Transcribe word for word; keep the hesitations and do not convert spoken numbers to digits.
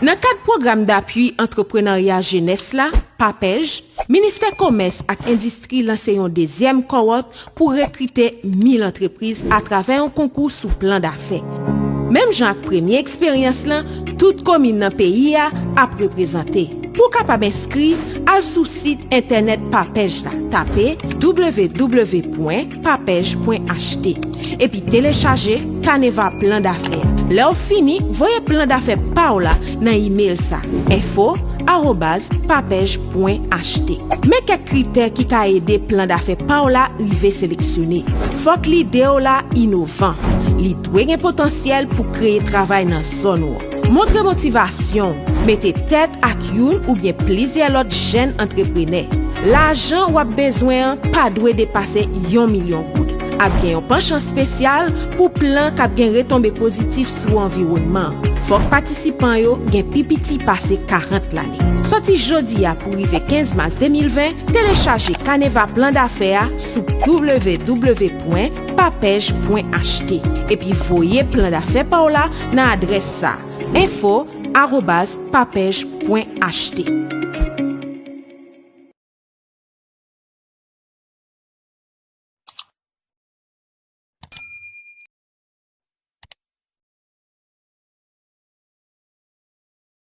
Nan kad Pwogram Dapui Antreprenarya Jenès la, PAPEJ, Ministè Komès ak Endistri lanse yon dezyèm kowòt pou rekrite mil antrepriz atravè yon konkou sou plan dafè. Menm jan ak premye eksperyans lan, tout komin nan peyi a ap reprezante. Pou w kapab enskri, al sou sit entènèt PAPEJ la, tape w w w pwen papej pwen h t, epi telechaje Caneva plan dafè. Lè w fini, voye plan dafè pa w la nan imel sa, info arobaz papej pwen h t. Men kèk kritè ki ka ede plan dafè pa w la rive seleksyone. Fòk lide w la inovan. Li dwe gen potansyèl pou kreye travay nan zòn ou an. Montre motivasyon w. Mete tèt ak youn oubyen plizyè lòt jèn antreprenè. Lajan w ap bezwen an pa dwe depase yon milyon goud. Ap gen yon panchan espesyal pou plan k ap gen retonbe pozitif sou anviwònman an. Fòk patisipan yo gen pi piti pase karant lane. Soti jodi a pou rive kenz mas de mil ven, telechaje Caneva plan dafè a sou w w w pwen papej pwen h t epi voye plan dafè pa w la nan adrès sa, info arobaz papej pwen h t.